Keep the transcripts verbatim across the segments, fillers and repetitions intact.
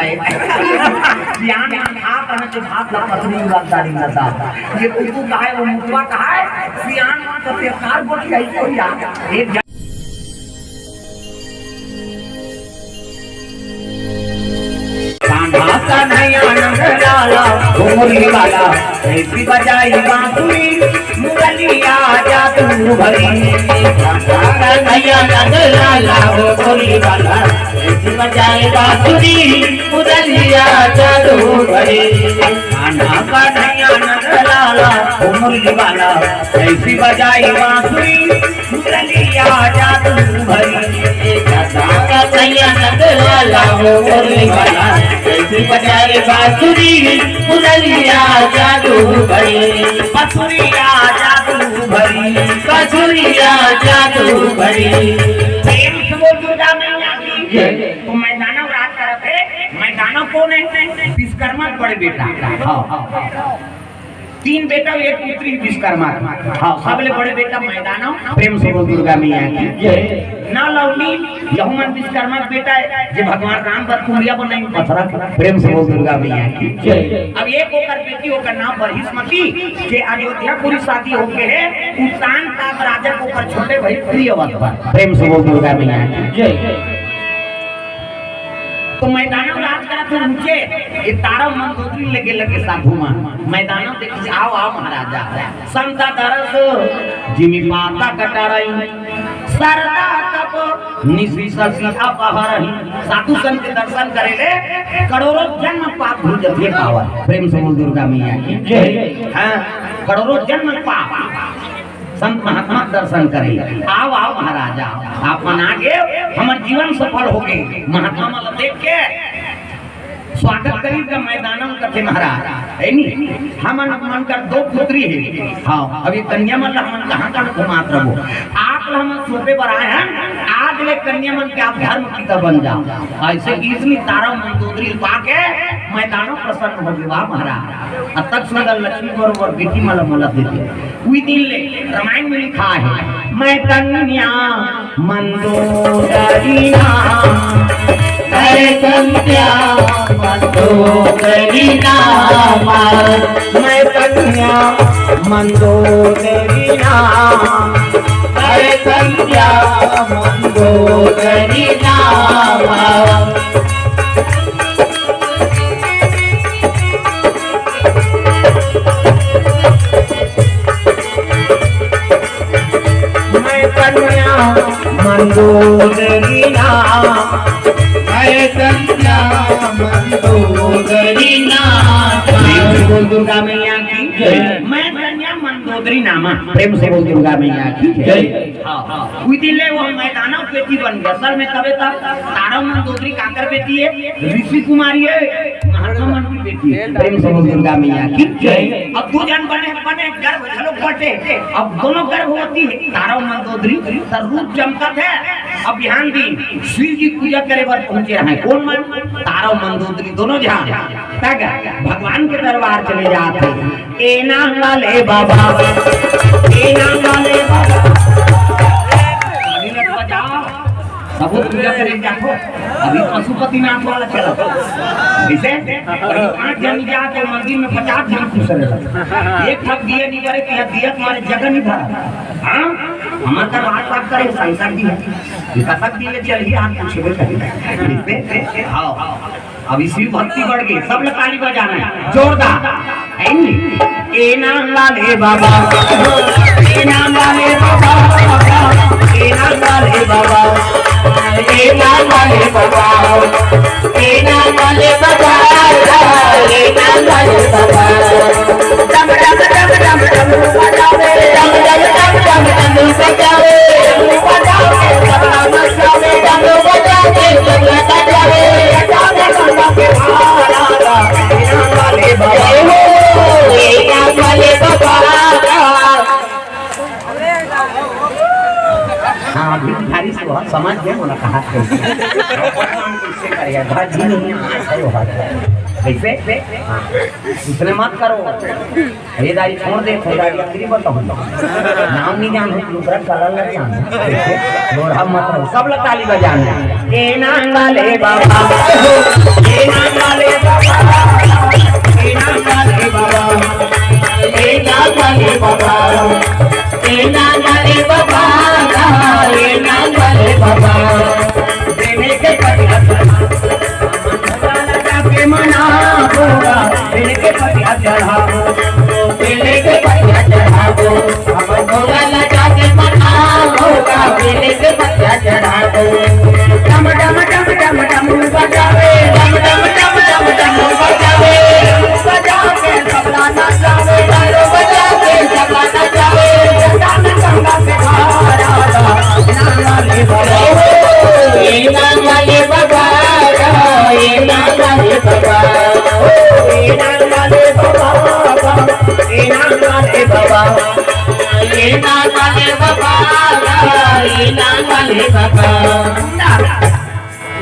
भाई। सियान मन खात रहन, जो भात ला पतली उड़ान डारिन ना ता। ये कुकु कहाय, वो मुतवा कहाय, सियान मन तो तेरकार बोली ऐसे हो जा। एक कान्हा कन्हैया नंद लाला, ओ मुरली वाला, कैसी बजाई बांसुरी, मुरलिया जादू भरी। कान्हा कन्हैया नंद लाला, ओ मुरली वाला, कैसी बजाई बांसुरी, मुरलिया जादू भरी। कान्हा कन्हैया नंद लाला, ओ मुरली वाला, कैसी बजाई बांसुरी, मुरलिया जादू भरी। कान्हा कन्हैया नंद लाला, ओ मुरली वाला, कैसी बजाई बांसुरी, मुरलिया जादू भरी। बांसुरिया जादू भरी, बांसुरिया जादू भरी। प्रेम से बोल दुर्गा मैया की जय। तो मैदानव राज करत हे, मैदानव कोन हे? विश्वकर्मा के बड़े बेटा। हाँ। तीन बेटा, एक पुत्री विश्वकर्मा। हाँ, सबले बड़े बेटा मैदानव। प्रेम से बोल दुर्गा मैया की जय। नल अउ नील, यहू मन विश्वकर्मा के बेटा हे, जे भगवान राम बर कुम्हरिया बनाइन पथरा। प्रेम से बोल दुर्गा मैया की जय। अब एक ओकर बेटी, ओकर नाम बृहस्पति, जे अयोध्यापुरी शादी होके हे, उत्तान का राजा के ओकर छोटे भाई प्रियव्रत बर। प्रेम से बोल दुर्गा मैया की जय। तो मैदानव राज करत हे ऊंचे, ये तारा मंदोदरी लगे लगे साधु मन। मैदानव देखिस, आव, आव महाराजा। संता दरस जिमि पाता कटारई, सरदा तप निसि ससि अपहरही। साधु संत के दर्शन करे ले करोड़ों जन्म पाप धुल जथे पावन। प्रेम से बोल दुर्गा मैया की जय। हाँ, करोड़ों जन्म पाप। संत महात्मा के दर्शन करे। आव, आव महाराज, आव। आप मन आ गे, हमर जीवन सफल हो गे। महात्मा मन ला देख के स्वागत करी का मैदानव कथे महाराज, हे नी? हमन मन कर दो पुत्री हे। हाँ, अभी कन्या मन ला हमन कहाँ कहाँ घुमात रहो। आप ला हमन सौंपे बर आए हन, आज ले कन्या मन के आप धर्म पिता बन जाव। अइसे कि इसलिए तारा मंदोदरी पाके मैदानव प्रसन्न हो गे, वाह महाराज। अब तक सुंदर लक्ष्मी बरोबर बेटी मन ला मोला दे दे। उही दिन ले रामायण में लिखा हे, मैं कन्या मंदोदरी नाम, मैं कन्या मंदोदरी नाम, मैं कन्या मंदोदरी नाम, मैं कन्या मंदोदरी नाम। मैं कन्या मंदोदरी नाम, मैं कन्या मंदोदरी नाम। प्रेम से बोल दुर्गा मैया की जय। मैं कन्या मंदोदरी नामा। प्रेम से बोल दुर्गा मैया की जय। हाँ, हाँ। उही दिन ले वो मैदानव बेटी बन गे। असल में कबे तक तारा मंदोदरी काकर बेटी हे? ऋषि कुमारी हे, महात्मा मन की बेटी हे। प्रेम से बोल दुर्गा मैया की जय। अब दू झन बने, बने गर्भ घलो बटे। अब दोनों गर्भवती हे, तारा मंदोदरी, त रूप चमकत हे। अब बिहान दिन शिव जी पूजा करे बर पहुंचे रहे। कोन मन? तारा मंदोदरी, दोनों झन। तक भगवान के दरबार चले जात हे। ए नाम वाले बाबा, ए नाम वाले बाबा। तब वो पूजा करे जाथो। अभी पशुपतिनाथ वाला चला। जैसे कहीं पाँच जन जाके मंदिर में पचास जन खुश रहे। एक ठक दिए नहीं करे कि यह दिया तुम्हारे जगह नहीं भरा। हाँ, हमारे तो बात बात करे संसार दी है। इनका सब दिए चलिए, आप पूछे करेंगे। हाँ, अब इसी भक्ति बढ़ गई, सब लोग ताली बजाना है जोरदार। ए नाम वाले बाबा, ए नाम वाले बाबा, ए नाम वाले बाबा, ए नाम वाले बाबा, ए नाम वाले बाबा, ए नाम वाले बाबा। डम डम डम डम डम बजावे, डम डम डम डम डम बजावे, डम बजावे, डम बजावे, डम बजावे, डम बजावे। हाँ, भिखारी से बहुत समझ गया, मुलाकात कैसे? कैसे करेगा? घर जी नहीं है, आज है वो बात। कैसे? हाँ। उसने मत करो। ये दारी छोड़ दे, तो दारी आखिरी बताऊँ। नाम नहीं जान हो, दूसरा कलर लग जान। लोढ़ा मत रहो, सब लोग ताली बजाना। ए नाम वाले बाबा, ए नाम वाले बाबा, ए नाम वाले बाबा, ए नाम वाले बाबा, ए नाम वाले बाबा, ए नाम वाले बाबा। देने के पति भोला लगा के मना होगा, बेल के पतिया चढ़ाओ, बेल के पतिया चढ़ाओ, हम भोला लगा के मना होगा, बेल के पतिया चढ़ाओ। डम डम डम डम डम बजावे, डम डम डम डम डम बजावे, बजा के सबला नचावे, तारो बजा के सबला नचावे, जटान गंगा से धारा।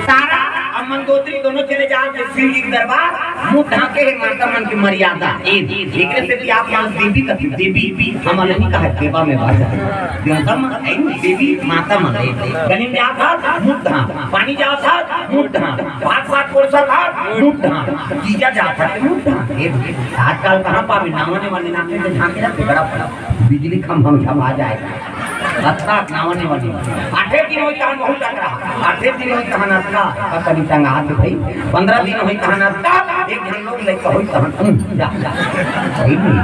तारा और मंदोदरी दोनों चले जाओ के शिव जी के दरबार, मुंह ढांके हे माता मन की मर्यादा। ए, एकरे से भी आप मन देवी कथी, देवी, हमन नहीं कहा देवा में बात है। देवता मन, ए, देवी माता मन, ए, गलिन जात हाथ, मुंह ढांक, पानी जात हाथ, मुंह ढांक, भात साग परोसत हाथ, मुंह ढांक, जीजा जात हाथ, मुंह ढांक। ए, आजकल कहाँ पावे, नावने वाले नाते से ढांके रहते, बड़ा बड़ा। बिजली खंभा में झमा जाए। अतका नावने वाली। आठे दिन होई तहन बहुत टकरा। आठे दिन होई तहन अतका, कनी टंगा हाथ भाई। पन्द्रह दिन होई तहन अतका, एक झन लोग लेके होई तहन, हम्म, जा, जा। सही नहीं।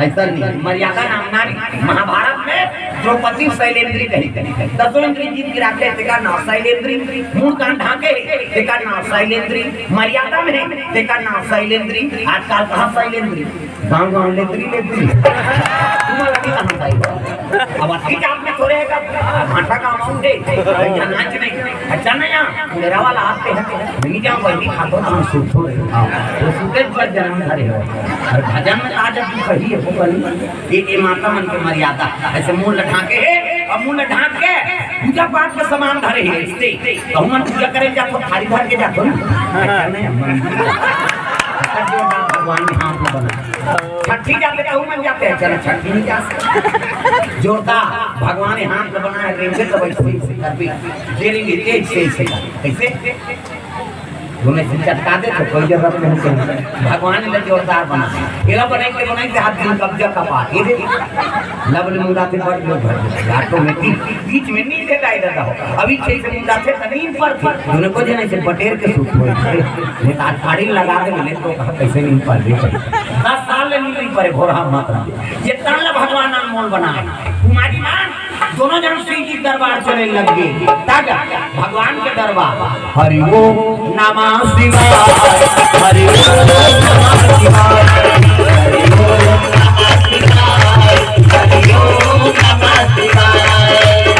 ऐसा नहीं। मर्यादा नाम नारी। महाभारत में द्रौपदी शैलेंद्री कही, कही, कही। दसों इंद्री जीत के राखे, तेकर नाम शैलेंद्री। मूड़ कान ढांके, तेकर नाम शैलेंद्री। मर्यादा में, तेकर नाम शैलेंद्री। आजकल कहाँ शैलेंद्री? गाँव गाँव लेतरी लेतरी। तुम्हारा भी कहाँ भाई? अब अतकी जात में थोड़े है का भाटा का अमाउंट है। अच्छा नाच नहीं, अच्छा नहीं। यहाँ मेरा वाला आते हैं, नहीं जाओ वही खातो ना, हम सूत हो रहे हो। वो सूते पर जन्म धरे हो। और भजन में आज तू सही है, वो बनी। ये, ये माता मन के मर्यादा। ऐसे मुंह लठाके है, और मुंह लठाक के पूजा पाठ में सामान धरे है। इससे तो हम पूजा करे जातो, थारी धर के जातो ना। अच्छा नहीं, हम भगवान के हाथ में बना। छठी जाते तो मन जाते हैं, चलो छठी नहीं जा सकते। जोरदार, भगवान ने हाथ में बना है, रेंगे तो वैसे ही कर भी, जे रेंगे तेज से इसे कर। कैसे? तुम्हें से चटका दे तो कोई जरूरत नहीं है। भगवान ने जोरदार बना है। एला बनाई के, बनाई के हाथ में कब्जा का पास। ये दे। लबल मुंगा के बड़ लोग भर दे। ऑटोमेटिक बीच में नहीं देता इधर हो। अभी छह से मुंगा थे तो नहीं पर थे। उन्हें को जने से बटेर के सूत हुए। ये तार फाड़ी लगा दे, बोले तो कहा कैसे नहीं पर दे। दस साल ले नहीं पर घोड़ा मात्रा। ये ताला भगवान अनमोल बनाए। कुमारी मान दोनों जन शिव जी दरबार चले लग गए। तब भगवान के दरबार। हरि ओम नमः शिवाय, हरि ओम नमः शिवाय, हरि ओम नमः शिवाय,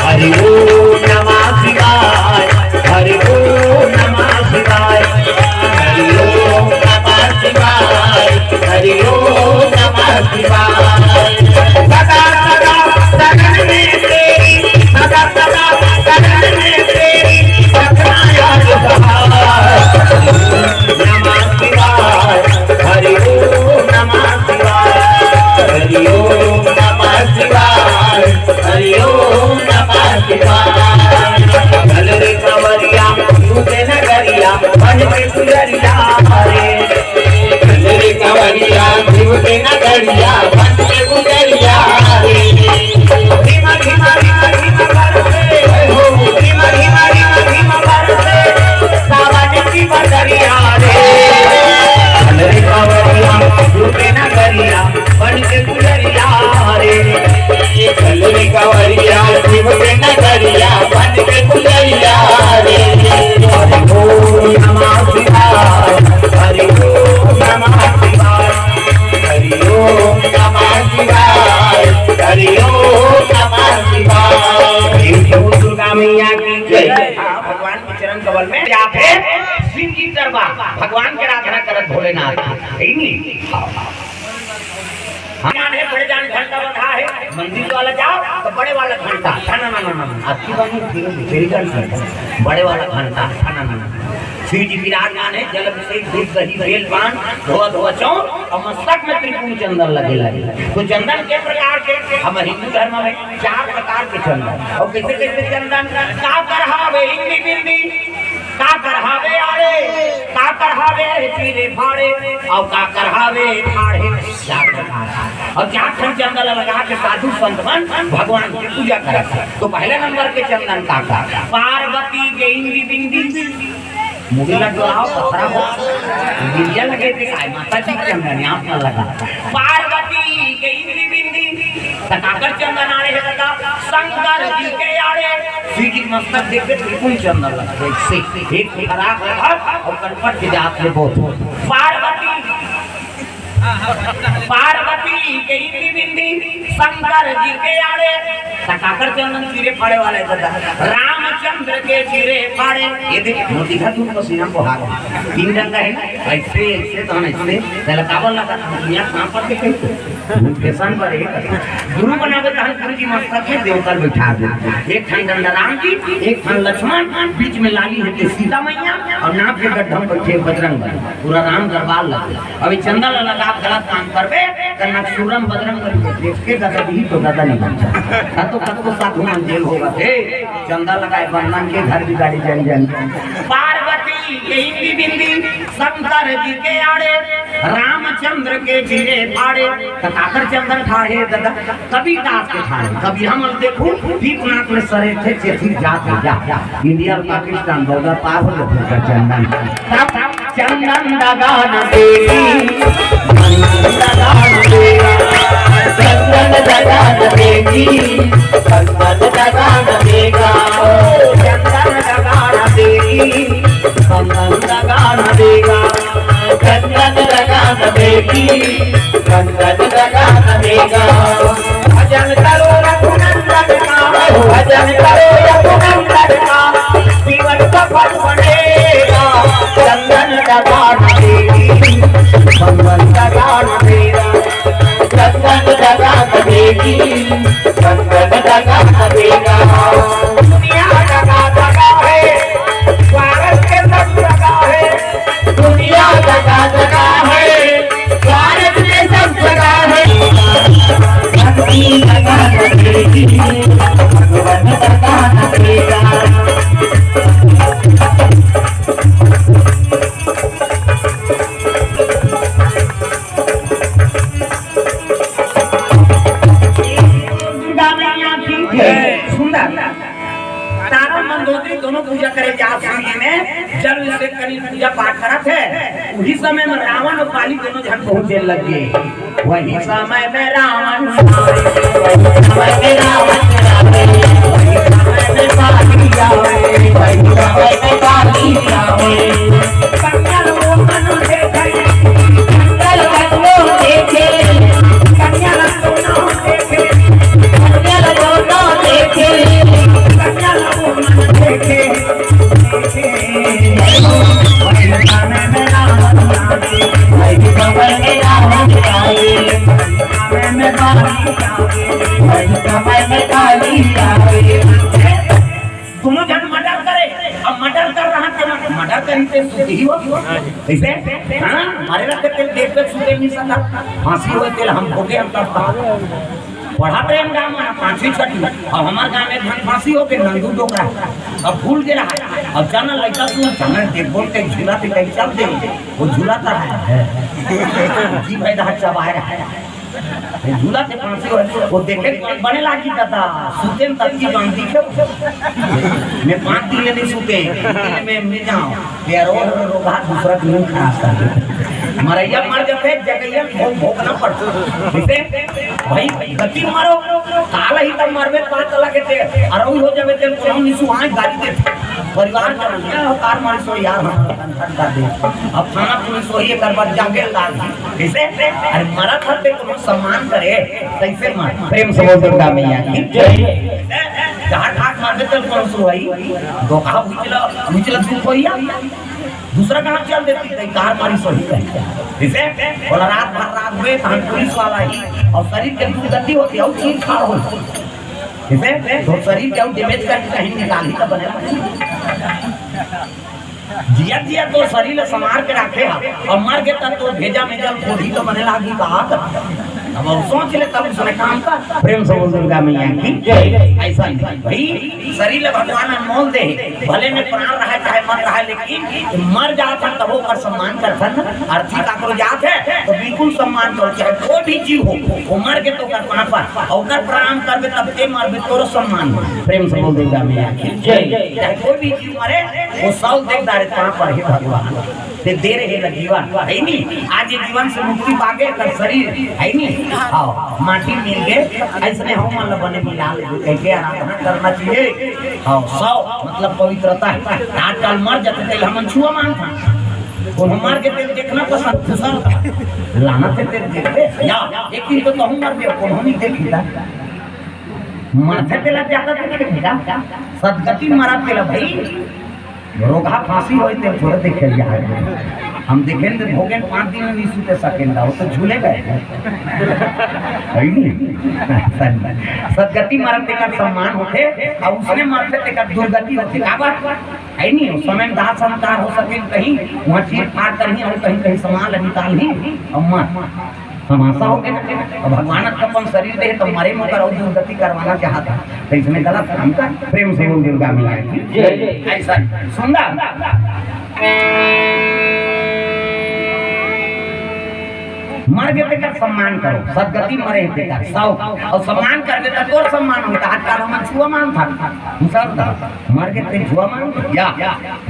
हरि ओम नमः शिवाय, हरि ओम नमः शिवाय, हरि ओम नमः शिवाय, हरि ओम नमः शिवाय, हरि ओम नमः शिवाय। सदा सदा शरण में तेरी, सदा सदा शरण में तेरी, सतनाया सहाय। नमः शिवाय, हरि ओम नमः शिवाय, हरि ओम नमः शिवाय, हरि ओम मैया की जय। हाँ, भगवान के चरण कमल में जाके शिव जी दरबार, भगवान के आराधना करत भोलेनाथ की, है नी? हाँ। हाँ, है, बड़े जान घंटा बंधा है, मंदिर वाला जाओ तो बड़े वाला घंटा, ठना ना ना ना, आपकी बात नहीं, फिर, फिर घंटा, बड़े वाला घंटा, ठना ना ना। शिव जी विराजमान है, जल अभिषेक, दूध, दही, बेल, पान, धोआ धोआ चौर और मस्तक में त्रिपुंड चंदन लगे लगे। तो चंदन के प्रकार के, हम हिंदू धर्म में चार प्रकार के चंदन। और कैसे कैसे चंदन? का करहावे इंदी बिंदी, का करहावे आड़े, का करहावे चीरे फाड़े, और का करहावे ठाढ़े। चार प्रकार। और चार ठन चंदन लगा के साधु संत मन भगवान की पूजा करत हैं। तो पहले नंबर के चंदन का का? पार्वती के इंदी बिंदी, मुड़ी ला डोलाओ, पथरा हो। बिंदिया लगे थे, काय माता जी के चंदन यहाँ पर लगा। पार्वती के इंदी बिंदी, त काकर चंदन आड़े हे दादा, शंकर जी के आड़े। शिव जी के मस्तक देख के त्रिपुंड चंदन लगा, एक से एक फराक रहा और कनपट के जात ले बहुत। पार्वती पार्वती के इंदी बिंदी, शंकर जी के आड़े। त काकर चंदन चीरे फाड़े वाले दादा, रामचंद्र के चीरे फाड़े। ये देख, मोती का दूध पसीना को हाथ। तीन डंडा है ना, ऐसे, ऐसे, तो हम ऐसे, पहले काबर लगा, दुनिया कहाँ पर के कहीं तो। फैशन पर है। गुरु बनावे तो हम गुरु जी मस्तक में देवता बैठा दे। एक ठन डंडा राम जी, एक ठन लक्ष्मण, बीच में लाली है के सीता मैया, और नाक के गड्ढा में बैठे बजरंग बली। पूरा राम दरबार लगे। अभी चंदा ला लगा गलत काम करबे, त नकसूरम बजरंग बली के देख के दादा भी तो दादा नहीं बनता। हाँ, तो कब को साधु मन जेल होगा। हे, चंदा लगाए बंधन के घर भी गाड़ी जन जन। पार्वती के इंदी बिंदी, शंकर जी के आड़े, रामचंद्र के चीरे फाड़े। त काकर चंदन ठाढ़े दादा, कबीर दास के ठाढ़े। कबीर हम देखू, दीपनाथ में सरे थे, चेथी जात हो जा। इंडिया और पाकिस्तान बॉर्डर पार हो जाते हैं चंदन। चंदन डगान देगी, चंदन डगान देगा, चंदन डगान देगी, चंदन डगान देगा, चंदन डगान देगी, चंदन डगान देगा, चंदन डगान देगी, चंदन डगान देगा। भजन करो रघुनंदन का, भजन करो रघुनंदन का, जीवन सफल बनेगा। चंदन डगान देगी, चंदन डगान देगा, चंदन डगान देगी, चंदन डगान देगा। दुनिया डगा डगा है, स्वार्थ के सब जगह है। दुनिया डगा डगा है, स्वार्थ के सब जगह है। भक्ति डगा डगेगी, भगवान डगा डगेगा। दुर्गा मैया की जय। सुंदर। तारा मंदोदरी दोनों पूजा करे जा शिव जी में, जल अभिषेक करी पूजा पाठ करत है। उही समय में रावण और बाली दोनों झन पहुंचे लग गए। वही समय में रावण, वही समय में रावण, वही समय में बाली आवे, वही समय में बाली आवे। कंगन वो मनु देखे, कंगन वो देखे, कंगन वो देखे। दोनों झन मर्डर करे, अब मर्डर कर रहा था, मर्डर करी ते सुखी हो। ऐसे, हाँ, मारे रख के तेल देख के सुते नहीं सका, फांसी होय तेल हम भोगे, हम तब कहा। पढ़त रहे हम गाँव में, पाँचवीं छठी। अब हमार गाँव में एक झन फांसी होके नंदू डोकरा। अब भूल गया है। अब जाना लड़का तू, जाना देख बोल के झूला पे कहीं चल दे। वो झूला था है। जी भाई रहा, चबाए रहा। ये झूला के फांसी हो, वो देखे बने लागी दादा, सुते में तब की बांधी के। मैं पाँच दिन ले नहीं सुते, दिन में, में जाओ। यार, और रोगा दूसरा दिन खराब कर दे। मरैया मर जाते, जगैया भोग, भोगना पड़ता। इसे भाई, भाई, गति मारो, काल ही तब मरबे, पाँच लगे थे, अरऊ हो जावे थे, कोनो निसु आए गाली देते। परिवार का क्या हो, कार मार सो यार, हम कर दे। अब थाना पुलिस वही एक बार जाके लाग। कैसे? अरे, मरा था ते कोनो सम्मान करे, कैसे मार? प्रेम से बोल दुर्गा मैया की जय। जहाँ ठाक मार चल परसों आई, धोखा उजला, उजला तू कोई आ। दूसरा कहाँ चल देती, कहीं कार मारी सही कहीं। इसे बोला, रात भर रात में तहन पुलिस वाला ही, और शरीर के दुर्गति होती है, और चीर फाड़ हो। इसे तो शरीर के डैमेज करके कहीं निकाल ही तो बने। जिया जिया तो शरीर ला संभाल के रखे हा, और मर गे त तो भेजा में जल खोरी तो बने लागी बात। अब सोच ले, तब उसने काम कर। प्रेम से बोल दुर्गा मैया की जय। ऐसा नहीं भाई, शरीर ला भगवान अनमोल दे, भले में प्राण रहा चाहे मत रहा, लेकिन मर जात है तब ओकर सम्मान करथन। अर्थी काकरो जात है तो बिल्कुल सम्मान करो, चाहे कोई भी जीव हो, वो मर के तो ओकर पाँव पर, ओकर प्रणाम करबे तब ते मरबे, तोरो सम्मान हो। प्रेम से बोल दुर्गा मैया की जय। चाहे कोई भी जीव मरे, वो सौ देख डारे पाँव पर, हे भगवान, ते दे रहे ला जीवन, है नी? आज ये जीवन से मुक्ति पाके कर शरीर, है नी? हाँ, माटी मिल गए, ऐसने हम मन ला बने मिला ले, कह के आराधना करना चाहिए। हाँ, सौ मतलब पवित्रता है। आजकल मर जाते तेल हमन छुआ मानता, कोनो मर के तेल देखना पसंद, दूसर लाना थे तेल देखते या एक दिन तो कहूँ मर गया, कोनो नहीं देखी था। मरथे तेला ज्यादा देखे भैया, सदगति मरा तेला भाई, रोगहा फांसी होय ते थोड़े देखे जाए। हम देखें तो भोगें पाँच दिन में नहीं सुते सकेंदा, वो तो झूले गए। है नहीं? सदगति मरत तेकर सम्मान होथे, और उसने मरथे तेकर दुर्गति होथे। का बात? है नहीं? उस समय में दाह संस्कार हो सके कहीं, वहाँ चीर फाड़ करही और कहीं, कहीं सामान निकालही और मर। तमाशा हो गया। अब भगवान का अपन शरीर दे तो मरे मकर और दुर्गति करवाना चाहता, तो इसमें गलत काम का। प्रेम से बोल दुर्गा मैया की जय। ऐसा सुंदर मर गए तेकर सम्मान करो, सदगति मरे तेकर सौ, और सम्मान कर देता तोर सम्मान होता। आजकल हम छुआ मान था, दूसर था, मर गए ते छुआ मान या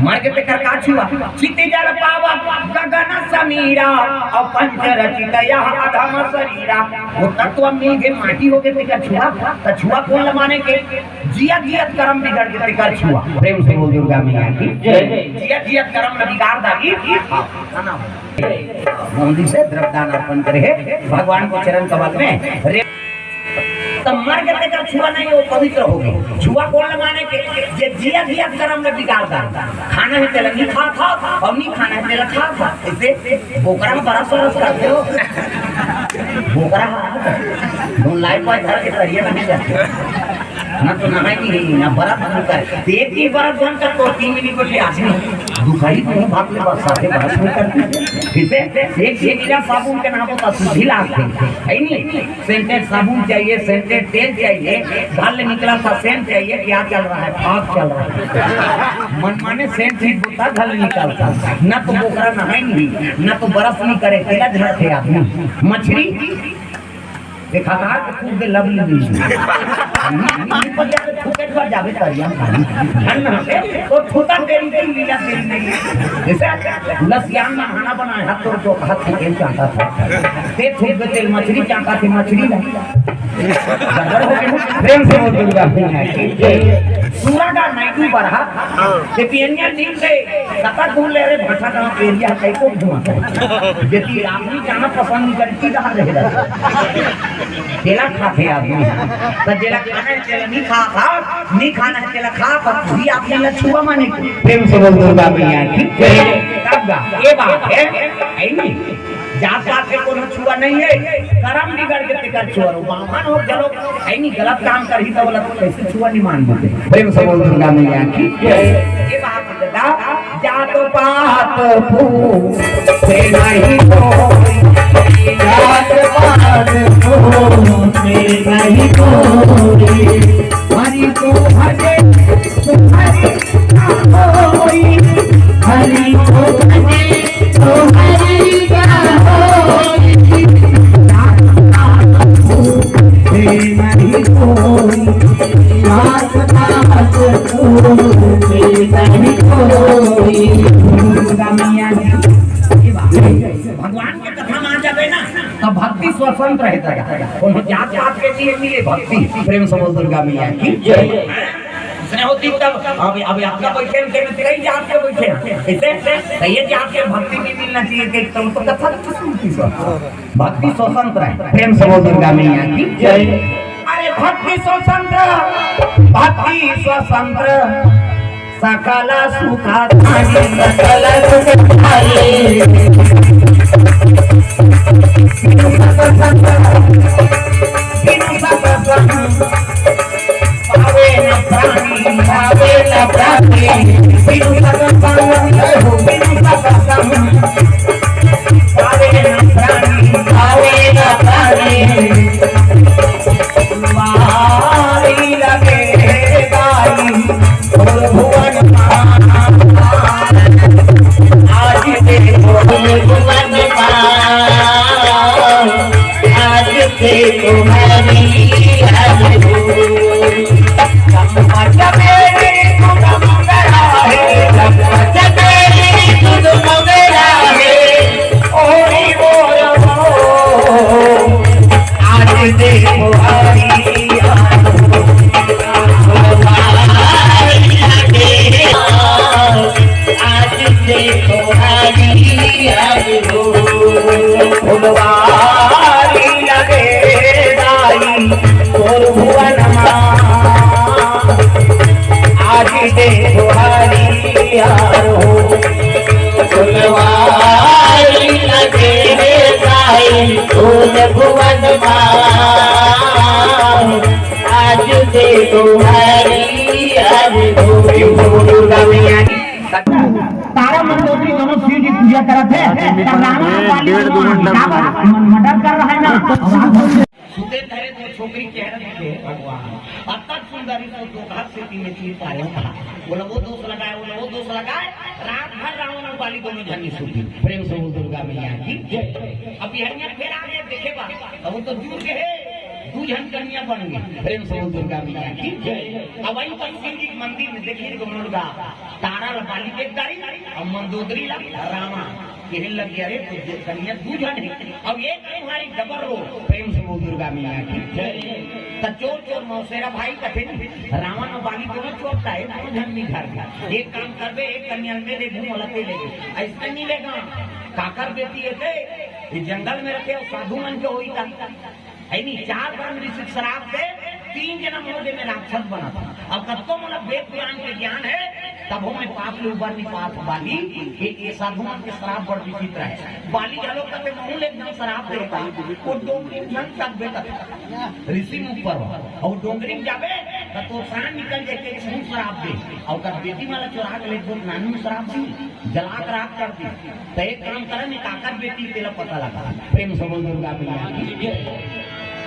मर के तेकर का छुआ? चित जल पावक गगन समीरा, और पंच रचित यह अधम शरीरा। वो तत्व मिल के माटी हो के तेकर छुआ, त छुआ कौन ल माने के? जिया जियत करम बिगड़ के तेकर छुआ। प्रेम से बोल दुर्गा मैया की जय। जिया जियत करम न बिगाड़ दागी। हाँ, खाना हो। मोहन जी से द्रव्यदान अर्पण करे है भगवान को चरण कमल में। रे तो मर के तेकर छुआ नहीं, वो पवित्र हो गए। छुआ कौन ल माने के? जे जिया जिया करम में बिगाड़ डाल। खाना है तेला नहीं खा था, और नहीं खाना है तेला खा था। ऐसे बोकरा में बड़ा सरस करते हो। बोकरा है, दो लाई पाए धर के तरिया में नहीं जाते। ना तो नहाई नहीं, ना बर्फ नहीं कर। एक ही बर्फ बन कर तो तीन मिनट बैठे आदमी दुखाई को भाग ले, बस साथे बर्फ नहीं करते। ठीक है, एक एक गिलास साबुन के नाम होता शुद्धि लाग है नहीं? सेंटेड साबुन चाहिए, सेंटेड तेल चाहिए, घर ले निकला था सेंट चाहिए। क्या चल रहा है? फाग चल रहा है। मन माने सेंट ही बोता घर ले निकलता, ना तो बोकरा नहाई नहीं, ना तो बर्फ नहीं करे, तेला झाड़ थे आदमी। मछली देखा था कि खूब दे लवली नहीं। निपट जाते थूके पर जावे तरिया में पानी। ठंड ना है, तो थूता तेरी तेरी लीला तेरी नहीं। जैसे लसियान में खाना बनाया, हाथ तो, तो हाथ से तेल चाहता था। ते थूक दे तेल मछली चाहता थी, मछली नहीं। गड़बड़ हो गई। प्रेम से बोल दुर्गा मैया की जय। सूरा का नाइटू बरहा, ते पियनिया नींद से सता दूर ले रे भाषा का एरिया कई को घुमा। यदि आदमी जाना पसंद नहीं करती, कहाँ रहे रहता? जेला खाथे आदमी। त जेला खाना है, जेला नहीं खा, खा, नहीं खाना है, जेला खा, पर भी आदमी ला छुआ माने के। प्रेम से बोल दुर्गा मैया की जय। तब गा, ये बात है, है नहीं? जात पात के कोनो छुआ नहीं है, करम बिगड़ के तेकर छुआ रो। बामन हो चलो, है नहीं, गलत काम करही त बोला तो कैसे छुआ नहीं मान देते। प्रेम से बोल दुर्गा मैया की जय। ये बात है बेटा, जात पात पूछे नहीं कोई, जात पात पूछे नहीं कोई। हरि को भजे तो हरि का होई, हरि को भजे तो हरि का होई। जात पात पूछे नहीं कोई, जात पात पूछे नहीं कोई। दुर्गा मैया जी। भगवान के कथा में आ जाबे ना, तो भक्ति स्वतंत्र रहता है। कोनो जात पात के लिए नहीं है भक्ति। प्रेम से बोल दुर्गा मैया की जय। उसने होती तब अब, अब आपका बैठे हैं, तेरे तेरे ही जात के बैठे हैं। इसे तो ये जात के भक्ति नहीं मिलना चाहिए कि तुम तो कथा तो सुनती हो। भक्ति स्वतंत्र है। प्रेम से बोल दुर्गा मैया की जय। अरे भक्ति स्वतंत्र, भक्ति स्वतंत्र, सकल सुख धारी, सकल सुख धारी। बिनु सत्संग, बिनु सत्संग, पावे न प्राणी, पावे न प्राणी। बिनु सत्संग, बिनु सत्संग, पावे न प्राणी, पावे न प्राणी। बारी लगे गाई, और भुवन मा। आज देखो भुवन मा, आज देखो हरि हरि बोल। चम्मच मेरी सुगम गला है, चम्मच मेरी सुगम गला है। ओरी बोलो, आज देखो हरी हरी, आज देखो हरी हरी हो। फुलवारी लगे गाई तोर भुवन मा। आज देखो हरियर हो। फुलवारी लगे रे गाई तोर भुवन मा। आज देखो हरियर हो। दुर्गा मैया की तारा मंदोदरी दोनों शिव जी पूजा करत हे। त रावण वाली डेढ़ दो घंटा काबर मर्डर कर रहा है ना? सुते धरे दो छोकरी कह रहे थे भगवान, अतक सुंदरी तो दो घात से तीन चीज पाए कहा। बोला वो दोष लगाए, बोला वो दोष लगाए। रात भर रावण और बाली दोनों झन सुती। प्रेम से बोल दुर्गा मैया की जय। अब यह फिर आ गए देखे बा, अब वो तो दूर के है, दू झन कन्या बन गए। प्रेम से बोल दुर्गा मैया की जय। अब वहीं पर शिव जी के मंदिर में देखिए दोनों का तारा ला बाली देख डारी और मंदोदरी ला रावण। कहे लग गया, "अरे, तो दे-, कन्या दू झन है, अब एक तुम्हारी डबल रो।" प्रेम से बोल दुर्गा मैया की जय। त चोर चोर मौसेरा भाई कथे नहीं, रावण और बाली दोनों चोर का है, दोनों झन नहीं घर का। एक काम करबे, एक कन्या में ले घूम वाला ते ले, ऐसा नहीं लेगा। काकर बेटी है ते, ये जंगल में रहते और साधु मन के होई था। है नी, चार ब्रह्म ऋषि के श्राप से तीन जन्म हो गए, मैं राक्षस बना था। अब कब तो मोला वेद पुराण के ज्ञान है, तब हो मैं पाप ले उबर नहीं पात बाली। ये, ये साधु मन के श्राप बड़ विचित्र है। बाली घलो कते मुंह ले एकदम श्राप देता, वो डोंगरी में झन तक बेटा ऋषि मुख पर हो। और डोंगरी में जाबे, त तो प्राण निकल जाए के मुंह श्राप दे। और कब बेटी माला चुरा के ले, तो नानू श्राप दी, जला के राख कर दी। त एक काम करे, नहीं काकर बेटी तेला पता लगा। प्रेम से बोल दुर्गा मैया की जय।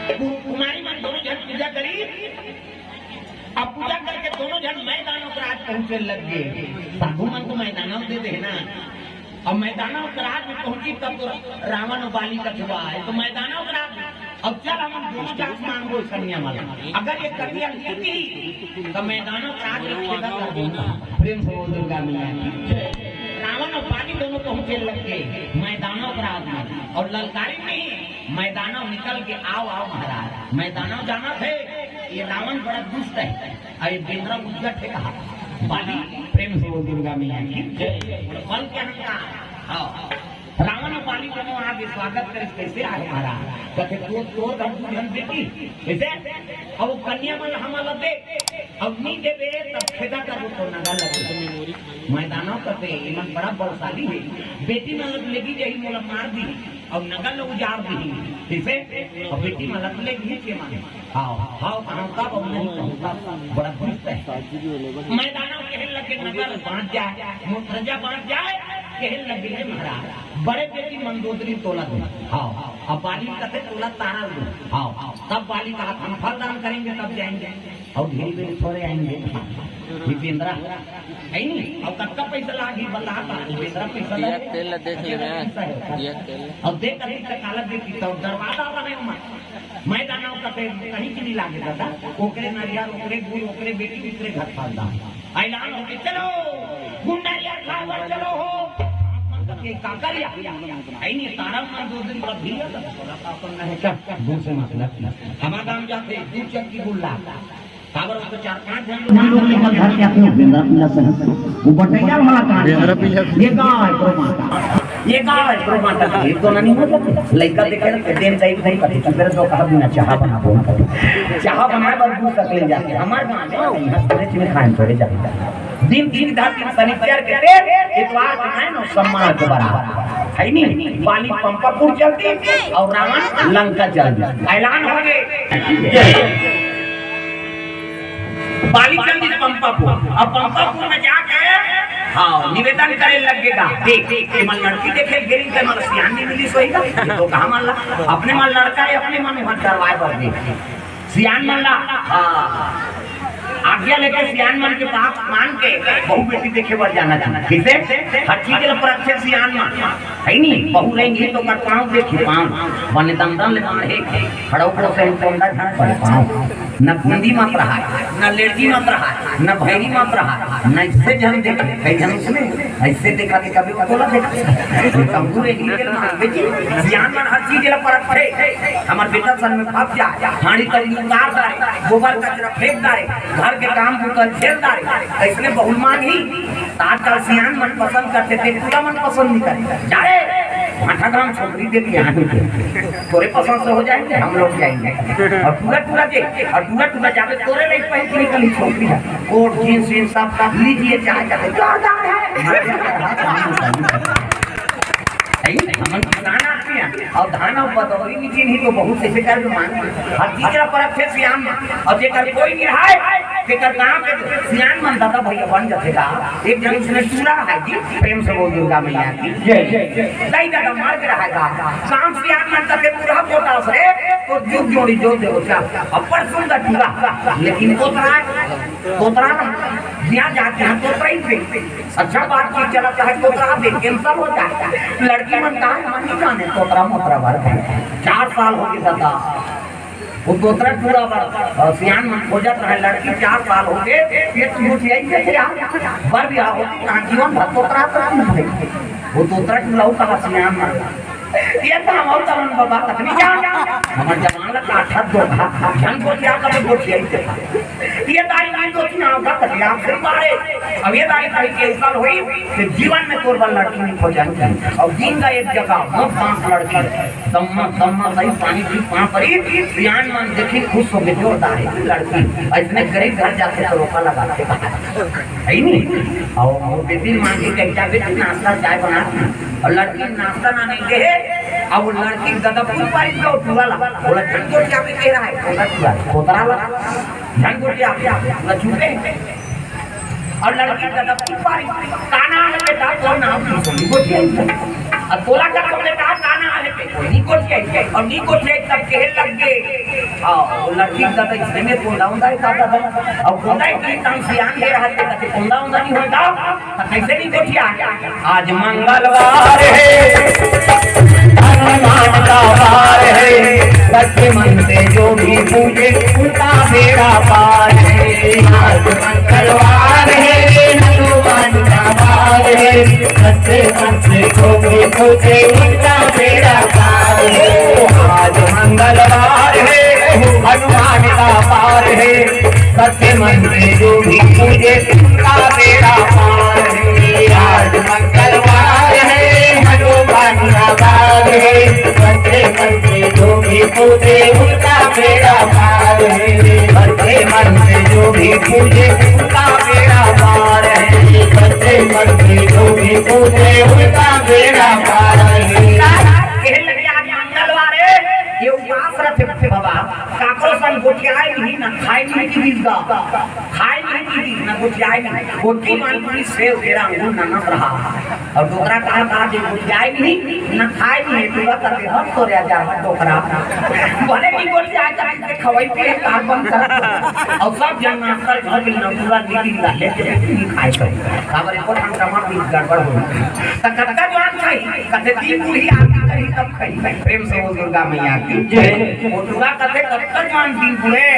कु-, कुमारी मन दोनों झन पूजा करी। अब पूजा करके दोनों झन मैदानों के राज पहुंचे लग गए। साधु मन तो मैदानों दे देना। अब मैदानों के राज में पहुंची तब तो रावण और बाली का छुआ है, तो मैदानों के राज में। अब चल हम दोनों जात मांगो कन्या वाला। अगर ये कन्या लेती तो मैदानों के राज में खेदा कर दूंगा। प्रेम से बोल दुर्गा मैया की जय। रावण और बाली दोनों पहुंचे लग गए मैदानों के राज में और ललकारी नहीं। मैदानों निकल के आओ, आओ महाराज, मैदानों जाना थे। ये रावण बड़ा दुष्ट है, अरे बेंद्रा उज्जट है कहा। बाली प्रेम से बोल दुर्गा मैया की जय। बल के अहंकार। हाँ। रावण और बाली दोनों आगे स्वागत करे, कैसे आए महाराज? कहते, "तू तोर घर तू घर बेटी, कैसे? अब वो कन्या मन हमारा दे, अब नहीं देबे तब खेदा करबो तो नगा लगे।" मैदानों कहते, "इमन बड़ा बलशाली है, बेटी मन लेगी यही मोला मार दी।" अउ नगर ल उजाड़ दिही, कइसे? अउ बेटी मन ल ले दिही के माने? हाव, हाव, कहूँ तब, अउ नहीं कहूँ तब, बड़ा दुष्ट है। मैदानों कहे लगे नगर बाँट जाए, मोर प्रजा बाँट जाए, कहे लगे हे महाराज, बड़े बेटी मंदोदरी तोला दो। हाव, अब बाली कथे तोला तारा दो। हाव, तब बाली कहा हम फल दान करेंगे तब जाएंगे। अउ धीरे धीरे थोड़े आएंगे। ये बेंदरा है नहीं? अउ कतका पैसा लागी बता ता, ये बेंदरा पैसा लागे। तेल ला देख ले, तेल ला। अउ देख अभी तक हालत देखी तो दरवाजा बने मत। मैदानों का तेल कहीं की नहीं लागे दादा। ओकरे नारियल, ओकरे गुड़, ओकरे बेटी, ओकरे घर खानदान। ऐलान हो के चलो, गुंडा यार खाओ, चलो हो। आप मन का के का करिया? ऐ नहीं तारा मन दो दिन का भीड़ है, तो थोड़ा सा अपन नहीं क्या? दूर से मतलब। हमारा गांव जाते, दू चक्की गुल्ला। काबर ओकर चार पांच झन लोग मन लोग लेकर घर के आते हैं, बेंदरा पीला से। वो बटैया वाला कांड। बेंदरा पीला। ये गाय को माता। ये का है, तो माता जी, तो नहीं हो जाते। लइका देखे ना, देन दई दई करते, चुप रहे, तो कहा बिना चाह बना दो। चाह बनाए बर दूर तक ले जाते। हमारे गाँव में, यहाँ थोड़े चीज खाए, थोड़े जाते। दिन तीन धार दिन शनिचर के दिन, इतवार के दिन और सोमवार के बराबर। है नी? बाली पंपापुर चल दी और रावण लंका चल दी। ऐलान हो गए। बाली चल दी पंपापुर। अब पंपापुर में जाके, हाँ, निवेदन करे लगेगा। देख, देख, ये मन लड़की देखे, गिरी के मन सियान नहीं मिली सोई का। ये तो कहाँ मन ला? अपने मन लड़का है, अपने मन में डरवाए बर दे। सियान मन ला, हाँ। आज्ञा लेके सियान मन के बात मान के बहू बेटी देखे बर जाना चाहिए। किसे? हर चीज ला परखे सियान मन। है नी? बहू रहेंगी तो कर पाँव देखी, पाँव। बने दम दम ले मारे। खड़ो खड़ो से टोंडा झाड़ पड़े पाँव। न कुंदी मत रहा, न लेड़की मत रहा, न भैरी मत रहा, न इससे झन देखे, कई झन उसने ऐसे देखा कि कभी बोला देखा। ये तंबू रे, ये ना, देखी, सियान मन हर चीज ला परखथे। हमर बेटा सन में फंस जाए, हांडी तंबू उतार डारे, गोबर कचरा फेंक डारे, घर के काम को कर झेल डारे, ऐसने बहुल मान ही। आजकल सियान मन पसंद करते थे, पूरा मन पसंद नहीं करते। जा रे, भाटा गांव छोकरी देख के आने के। तोरे पसंद से हो जाएंगे, हम लोग जाएंगे। और टूरा टूरा दे, और टूरा टूरा जावे, तोरे लायक पहन के निकली छोकरी है। कोट, जींस, वींस सब लीजिए, चाहे कहते जोरदार है। नहीं, हमन किसान आदमी हैं, और धान और बदौरी में जिन ही तो बहुत से बेकार भी मांग। हर चीज ला परखथे सियान मन, और जेकर कोई नहीं है, जेकर गांव के सियान मन दादा भैया बन जाथे का। एक जन उसने टूरा है जी, प्रेम से बोल दुर्गा मैया की जय। जय, जय। दाई दादा मार के रहेगा। काम सियान मन करके बूढ़ा पोता से तो जुग जोड़ी जो देवता। अपर सुंदर टूरा, लेकिन कोतरा, कोतरा ना, यहाँ जाके यहाँ कोतरा ही पे। अच्छा बातचीत चलता है, कोतरा दे, cancel हो जाता है। लड़की मन कहा, हम नहीं जाने, कोतरा मोतरा बार है। चार साल हो गए दादा, वो कोतरा टूरा बार, और सियान मन खोजत रहे, लड़की चार साल हो गए, ये तो मुझे यही कहते यार, बर भी आओ, कहाँ जीवन भर कोतरा तो नहीं है। वो कोतरा टूरा वो कहा सियान मन, ये तो हम और तमन बाबा कतनी जान, हमर जवान ला काठा दो, झन गोठिया का तो गोठिया ही देखा। ये दाई नहीं गोठिया का कतनी आखिरी बार है। अब ये दाई कहीं cancel हुई, तो जीवन में तोर बर लड़की नहीं खोजाएंगे। और दिन का एक जगह, वो पांच लड़की, दम्मा, दम्मा सही पानी पी, पांव परी, सियान मन देखी, खुश हो गए, जोरदार है लड़की। ऐसने गरीब घर जाके तो रोका लगा के बाहर। है ही नहीं। और वो बेटी मान के कह जावे कि नाश्ता चाय बना दी। और लड़की नाश्ता ना नहीं दे, अब वो लड़की गदपुर पारी का टूरा ला, बोला, "झन गोठिया भी कह रहा है, कोतरा टूरा, कोतरा ला, झन गोठिया भी, बोला, चुपे।" और लड़की गदपुर पारी, "का नाम है बेटा, कौन नाम है?" बोली, "गोठिया ही।" "और तोला का तो बेटा, का नाम है?" बोली, "गोठिया ही।" और नी गोठिया ही तब कहे लग गए। हाँ, वो लड़की का तो इसने में कोंदा उंदा ही खाता था। और कोंदा ही कहीं काम सियान के रहते, कहते, "कोंदा उंदा नहीं होगा।" तो कैसे नहीं गोठिया? आज मंगलवार है, हनुमान का वार है, सच्चे मन से जो भी पूजे, उनका बेड़ा पार है। आज मंगलवार है, हनुमान का वार है, सच्चे मन से जो भी पूजे, उनका बेड़ा पार है। आज मंगलवार है, हनुमान का वार है, सच्चे मन से जो भी पूजे, उनका बेड़ा पार है। आज मंगलवार है, हनुमान का वार है, सच्चे मन से जो भी पूजे, उनका बेड़ा पार है। सच्चे मन से जो भी पूजे, उनका बेड़ा पार है। सच्चे मन से जो भी पूजे, उनका बेड़ा पार है। कहे लगे, आज मंगलवार है, ये उपास रखे बाबा, काकरो संग गोठियाए नहीं, ना खाए नहीं की बीस गा। खाए नहीं की बीस, ना गोठियाए नहीं। गोठी मान पूरी सेव, केरा, अंगूर, ननस रहा। और डोकरा कहा, कहा जे गोठियाए नहीं, ना खाए नहीं, पूरा करके हम तो रह जा, डोकरा। भले नहीं गोठियाए, तो इसे खवाई पिए, काम बंद कर। और सब जन नाश्ता घर में ना पूरा निकल ला, लेके नहीं खाए कर। काबर एको ठन टमाटर भी गड़बड़ हो। तो कतका जवान खाई, कते दिन बूढ़ी आरती करी तब खाई। प्रेम से बोल दुर्गा मैया की जय। वो दुर्गा कते कतका जवान दिन बूढ़े,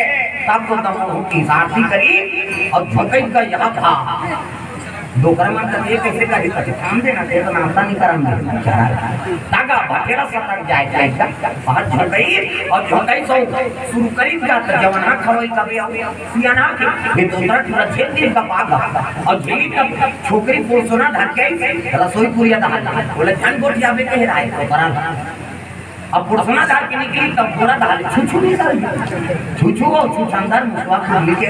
तब तो तम की आरती करी और झुकई का यहाँ था। डोकरा मन कथे, "ये कइसे करही?" कथे, "काम देना दे, तो नाम नहीं करम दे।" तागा भटेरा सतक जाए, जाए, जाए, बाहर झुकई अउ झुकई सो शुरू करी का, तो जवन हा खरोई कबे अउ सियान हा के, ये तो उतर पूरा झेल दिन का पागा। अउ झेली तब छोकरी पोसोना धर के रसोई पुरिया दहा, बोले, "झन गोठियाबे कहे रहा है, तो करा।" अब पुरसना झाड़ के निकली तब बोरा डाले, छुछू निकल गया। छुछू हो, छुछंदर मुसवा खुरली के,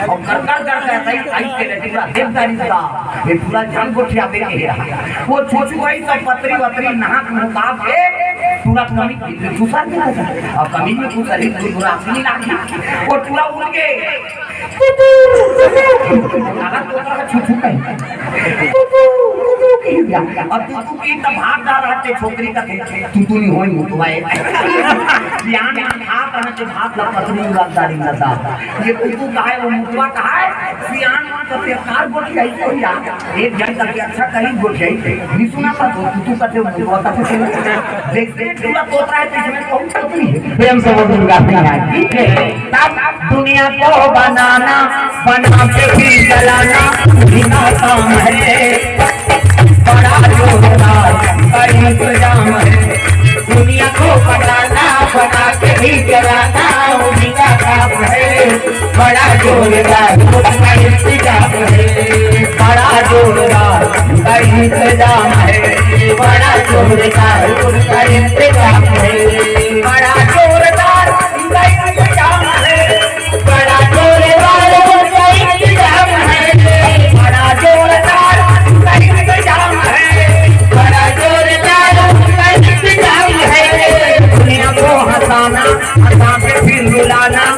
और कर कर कर कर आई, आई के लेटी पूरा देवदारी का, ये पूरा झन गोठियाबे के रहा। वो छुछू आई सब पतरी वतरी नाक मुका के पूरा कमीज भीतरी चुसा के रहा। और कमीज में कुछ अली गुरगुरा सी लागी। वो पूरा उड़ के, "तू, तू, तू, तू।" अगर तोता छुछू कही, "तू, तू, तू, तू," कही दिया। और तू, तू की तब भाग जा रहा थे छोकरी का थे। तू, तू नहीं होई मुतवाए। सियान यहाँ भाग रहा थे, भाग ला पत्नी उड़ा दारी लगा। ये तू, तू कहा है, वो मुतवा कहा है, सियान वहाँ का तेरे कार बोल के ऐसे हो जा। एक जन करके अच्छा कहीं गोठियाई थे। नहीं सुना था तो तू, तू करते मुतवा का कुछ नहीं। जैसे पूरा तोता है, तो इसमें कौन सा नहीं है? प्रेम से बोल दुर्गा मैया की जय। तब दुनिया को बनाना, बना के भी चलाना, उन्हीं का काम है। बड़ा जोरदार का इंतजाम है। दुनिया को बनाना, बना के भी चलाना, उन्हीं का काम है। बड़ा जोरदार का इंतजाम है। बड़ा जोरदार का इंतजाम है। बड़ा जोरदार का इंतजाम है। बड़ा जोरदार का इंतजाम है। बड़ा जोरदार का इंतजाम है। बड़ा जोरदार का इंतजाम है। बड़ा जोरदार का इंतजाम है। दुनिया को हंसाना, हंसा के फिर रुलाना,